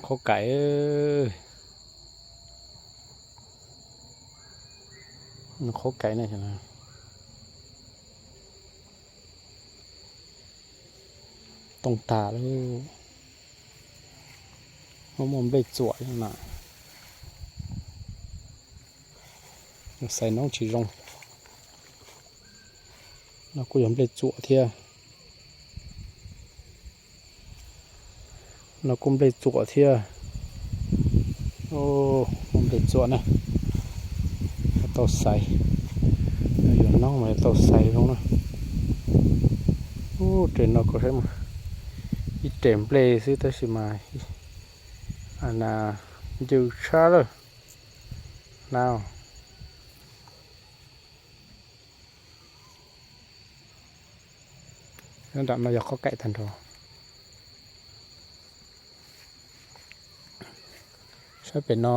Qhaub kaim, qhaub kaim ne. Tooj tag lawm. Muaj nplej txuam na. Xaiv noob tsis zoo. No kuj yog nplej txuam thiab. No kuj nplej txuam thiab. Muaj nplej txuam na. Yuav tau xaiv, yuav noob mas yuav tau xaiv zoo na. Ub, res no kuv saib mas ib res nplej xwb tab sis mas na, ncw tshaj lawm na. Nram no yog qhaub kaim tag nrho. Saib pem no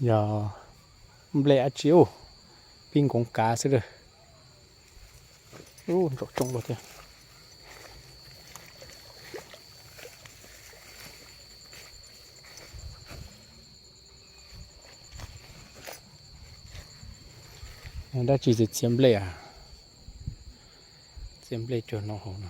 yog nplej dab tsi ub, pib nkoov kav xwb lawm. Ub, ntsaum coob luaj thiab. Dab tsi txiav nplej a? Txiav nplej cuag no hauv no.